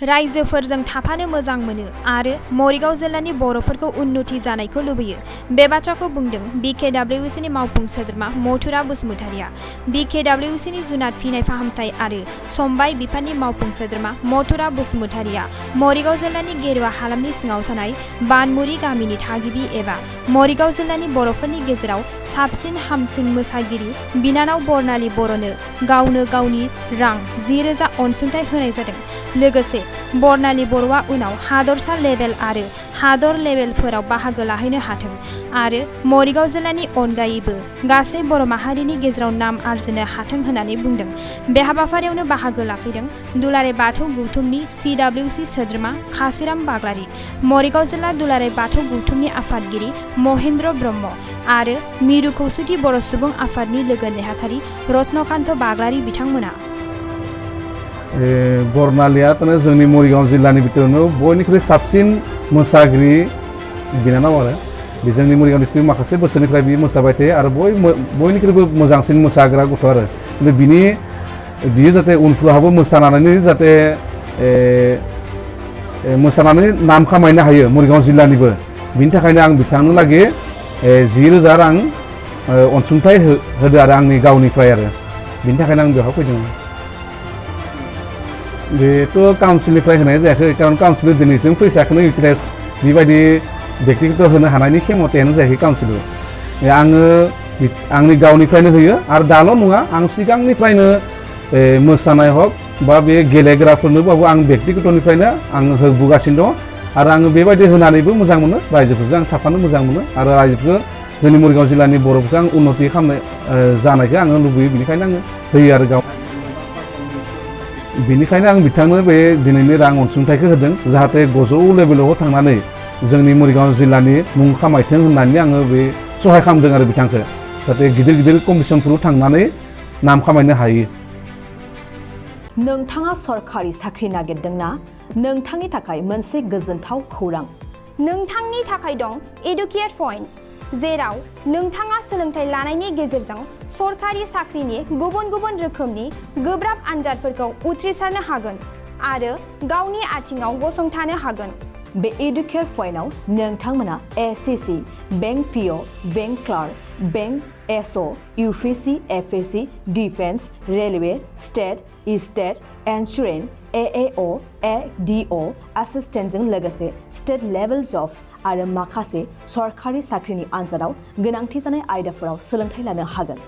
रायजोफोरजों थाफानो मोजां मोनो आरो मरिगाव जिल्लानि बर'फोरखौ उन्नति जानायखौ लुबैयो। बे बाथ्राखौ बुंदों बिकेडब्लिउसिनि मावफुं सोद्रोमा मथुरा बसुमतारिया। बिकेडब्लिउसिनि जुनाद फिनाय फाहामथाय आरो समबाय बिफाननि मावफुं सोद्रोमा मथुरा बसुमतारिया मरिगाव जिल्लानि गेरुवा हालामनि सिङाव थानाय बानमुरि गामिनि थागिबि एबा मरिगाव जिल्लानि बर'फोरनि गेजेराव साबसिन हामसिन मोसागिरि बिनानाव बरनालि बर'नो गावनो गावनि रां 10,000 अनसुंथाइ होनाय जादों। लोगोसे बरनालि बर'आ उनाव हादरसा लेभेल आरो हादर लेभेलफोराव बाहागो लाहैनो हाथों आरो मरिगाव जिल्लानि अनगायैबो गासै बर' माहारिनि गेजेराव नाम आरजिनो हाथों होननानै बुंदों। बे हाबाफारियावनो बाहागो लाफैदों दुलाराय बाथौ गौथुमनि CWC सोद्रोमा खासिराम बाग्लारि, मरिगाव जिल्ला दुलाराय बाथौ गौथुमनि आफादगिरि महेन्द्र ब्रह्म आरो मिरु खौसेथि बर' सुबुं आफादनि लोगो नेहाथारि रत्नकान्त बाग्लारि बिथांमोना। बरनालिया जोंनि मरिगाव जिल्लानि बिथोरावनो बयनिख्रुइ साबसिन मोसागिरि बिनानाव आरो बे जोंनि मरिगाव डिस्ट्रिक्टआव माखासे बोसोरनिफ्राय बि मोसाबाय थायो आरो बयनिख्रुइबो मोजांसिन मोसाग्रा गथ' आरो बियो जाहाथे उनफ्रावबो मोसानानै नाम खामायनो हायो मरिगाव जिल्लानिबो। बिनि थाखायनो आं बिथांनो लागै 10,000 रां अनसुंथाइ होदो आरो आंनि गावनिफ्राय आरो बिनि थाखायनो आं बेवहाय फैदों। बेथ' काउन्सिलनिफ्राय होनाय जायाखै, खारन काउन्सिल दिनैसिम फैसाखौनो इउटिलाइज बेबायदि बेक्तिगत होनो हानायनि खेमथायानो जायाखै काउन्सिलाव। आङो आंनि गावनिफ्रायनो होयो आरो दाल' नङा, आं सिगांनिफ्रायनो मोसानाय हक बा बे गेलेग्राफोरनोबाबो आं बेक्तिगतनिफ्रायनो आं होबोगासिनो दं आरो आङो बेबायदि होनानैबो मोजां मोनो, रायजोफोरजों आं थाफानो मोजां मोनो आरो रायजोफोरखौ जोंनि मरिगाव जिल्लानि बर'फोरखौ आं उन्नति खालामनाय जानायखौ आङो लुबैयो। बेनिखायनो आङो होयो आरो बेनिखायनो आं बिथांनो बे दिनैनि रां अनसुंथाइखौ होदों, जाहाथे गोजौ लेभेलाव थांनानै जोंनि मरिगाव जिल्लानि मुं खामायथों होननानै आङो बे सहाय खालामदों आरो बिथांखौ, जाहाथे गिदिर गिदिर कम्पिटिसनफोराव थांनानै नाम खामायनो हायो। नोंथाङा सरकारि साख्रि नागिरदोंना? नोंथांनि थाखाय मोनसे गोजोनथाव खौरां। नोंथांनि थाखाय दं एडुकेट पइन्ट, जेराव नोंथाङा सोलोंथाइ लानायनि गेजेरजों सरकारि साख्रिनि गुबुन गुबुन रोखोमनि गोब्राब आनजादफोरखौ उथ्रिसारनो हागोन आरो गावनि आथिङाव गसंथानो हागोन। बे एडुकेट पइन्टआव नोंथांमोना SCC, bank PO, bank clerk, bank SO, UPSC, FSC, defence, railway, state insurance, AAO, ADO एसिस्टेन्टजों लोगोसे स्टेट लेभेल जब आरो माखासे सरकारि साख्रिनि आनजादाव गोनांथि जानाय आयदाफोराव सोलोंथाइ लानो हागोन।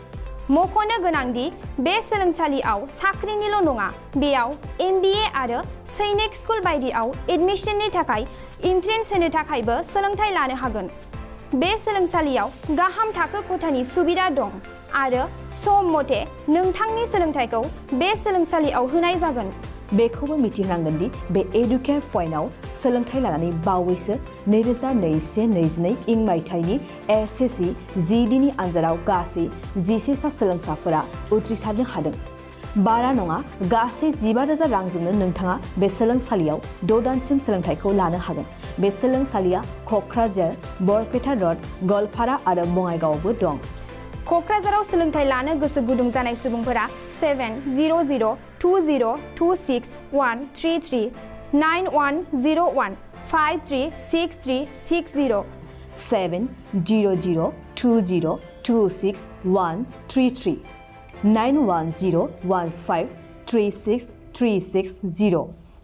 मख'नो गोनांदि बे सोलोंसालियाव साख्रिनिल' नङा, बेयाव MBA आरो सैनिक स्कुल बायदियाव एडमिशननि थाखाय एन्ट्रेन्स होनो थाखायबो सोलोंथाइ लानो हागोन। बे सोलोंसालियाव गाहाम थाखो खथानि सुबिदा दं आरो सम मथे नोंथांनि सोलोंथाइखौ बे सोलोंसालियाव होनाय जागोन। बेखौबो मिथिनांगोन दि बे एडुकेट पइन्टआव सोलोंथाइ लानानै बावैसो 2021-22 मायथाइनि SSC GDनि आनजादाव गासै 11 सा सोलोंसाफोरा उथ्रिसारनो हादों। बारा नङा, गासै 15,000 रांजोंनो नोंथाङा बे सोलोंसालियाव 6 दानसिम सोलोंथाइखौ लानो हागोन। बे सोलोंसालिया क'क्राझार, बरपेटा र'ड, गवालपारा आरो बङाइगावआवबो दं। क'क्राझाराव सोलोंथाइ लानो गोसो गुदुं जानाय सुबुंफोरा 700-226-133 9101-536360 700-226-133 9101536360